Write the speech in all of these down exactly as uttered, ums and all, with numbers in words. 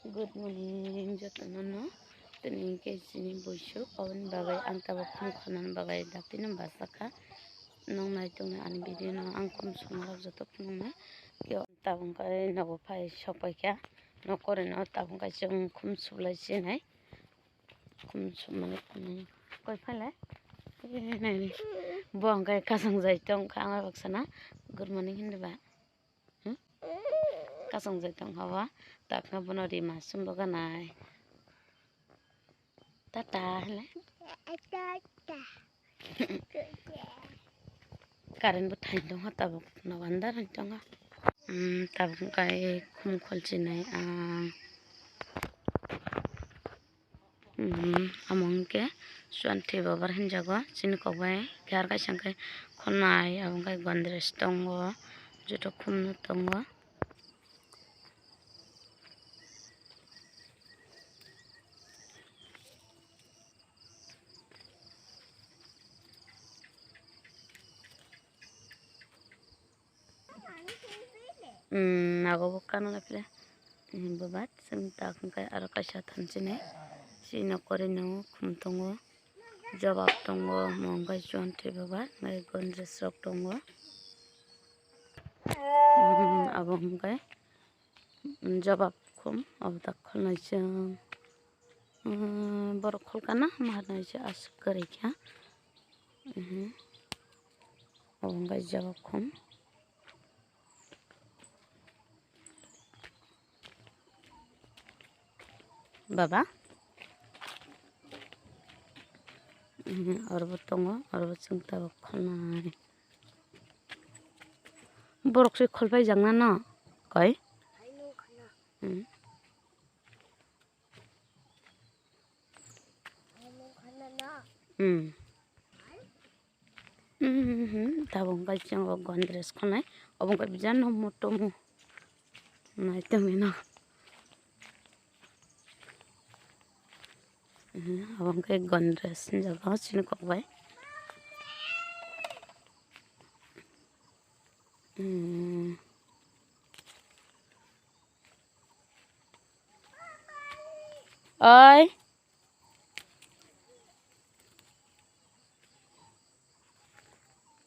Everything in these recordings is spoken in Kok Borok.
Good morning jotono no. Tini hwnkhe chini buisuk, aboni bagwi ang tabuk khum khonani bagwi daktino bachakha. Nwng nai tongni ani video no ang khum sumarok joto phunuknai. Khe tabuk khe nogo phai sokpaikha. Nok korino tabuk khe chwng khum sublai sinai. Khum sumani phunai. Koi phailai? Bo hwnkhe kasong jai tongkha ang baksana. Good morning hinwi ba. Hmm? Kasong jai tong haba. Takna bono rima sumbo ganai. Tata hele. Tata. Current bo thain tong ha tabuk no andar tong ha. Hmm, tabuk kai khum khol chinai ang. Hmm, amo hwnkhe Swanti babar hinjago, chini kok bai khe ar kaisa hwnkhe khonai, abo hwnkhe Godrej tongo, joto khumno tongo. Hmm, nago bo kano na phle. Hmm, bo bat, seng tak hwnkhe aro kaisa thanchini. Chini kori no khum tongo. Jobab tongo, mo hwnkhe Swanti babar, hwnkhe Godrej rok tongo. Hmm, abo hwnkhe jobab khum, abo tak khwlai chwng. Hmm, borok khulkana, ma hwnwi se aswk kwrwi kha. Hmm. Obo wngkha jaba khum. Baba. Hmm, orobo tongo, orobo chwng tabuk khwnai. Borok se khulpai jakna no, koi? Hmm. Hmm. Hmm, hmm, hmm. Tabuk wngkha chwng o Godrej khwnai. Obo wngkha bijano motomo. Nai tongwi no. Hmm, obo wngkha Godrej hinjago chini kok bai. Hmm. Oi.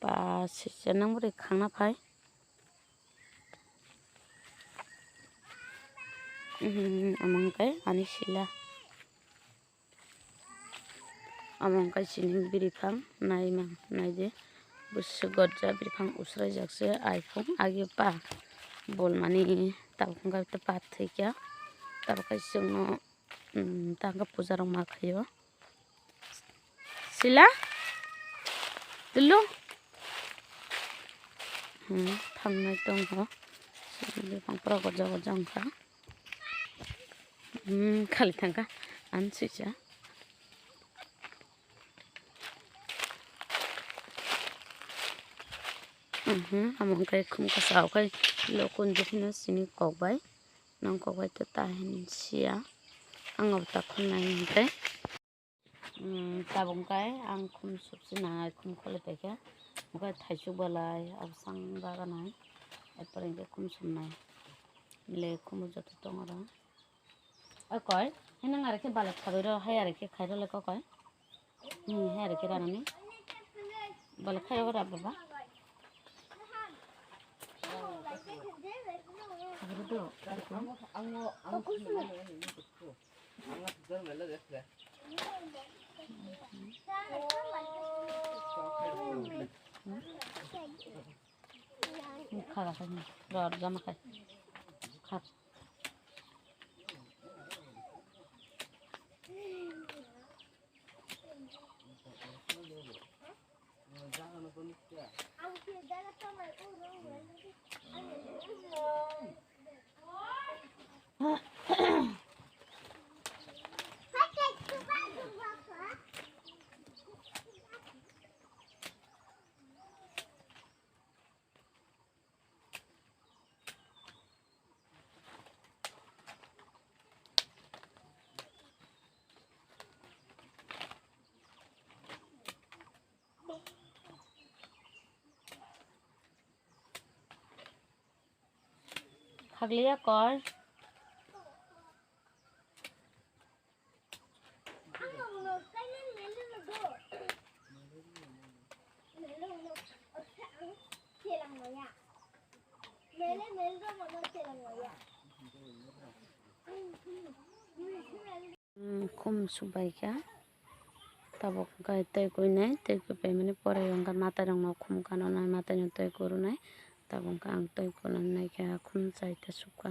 Ba, sisa nang bwrwi khangna phai. Mhm, omo hwnkhe ani sila. Omo wngkha chini bwrwi phang, naima, naidi. Bwswk gotja bwrwi phang usrai jak se, iphung agi pa. Bol mani tabuk wngkha ta pat thwikya. Tabuk khe chwngno, um, ta hwnkhe puja rok ma khaio. Sila? Tulu? Hmm, thangnai tongkha. Bwrwi phang pura gotja gotja wngkha. Hmm, khali thangkha. Ang swijak. Mhm, amo hwnkhe khum kasa o khai lo kunju phino sini kok bai. Nang kok bai to ta hin siya. Ang abo ta khum nai hwnkhe. Hmm, tabuk kai ang khum subsi nai khum kholi paikha. Hwnkhe thaichuk balai absang baganai. Erpore hwnkhe khum sumnai. Le khum joto tong oro. Oi koi, hwnwi ang are khe balai khabai rw, hai are khe khai rw le kok koi. Hmm, hai are khe ranani. Balai khai rw ra baba. Khabai rw do. Kha, kha, kha. Rw, rw, jama khai. Kha. Khakliya koi. Hmm, khum subaikha. Tabuk hwnkhe twi kuinai, twi kuipaimani pore hwnkhe mwtairokno khum kanonai, mwtaino twi kurunai. Tabuk hwnkhe ang twi kunanai khe khum chaita sukha.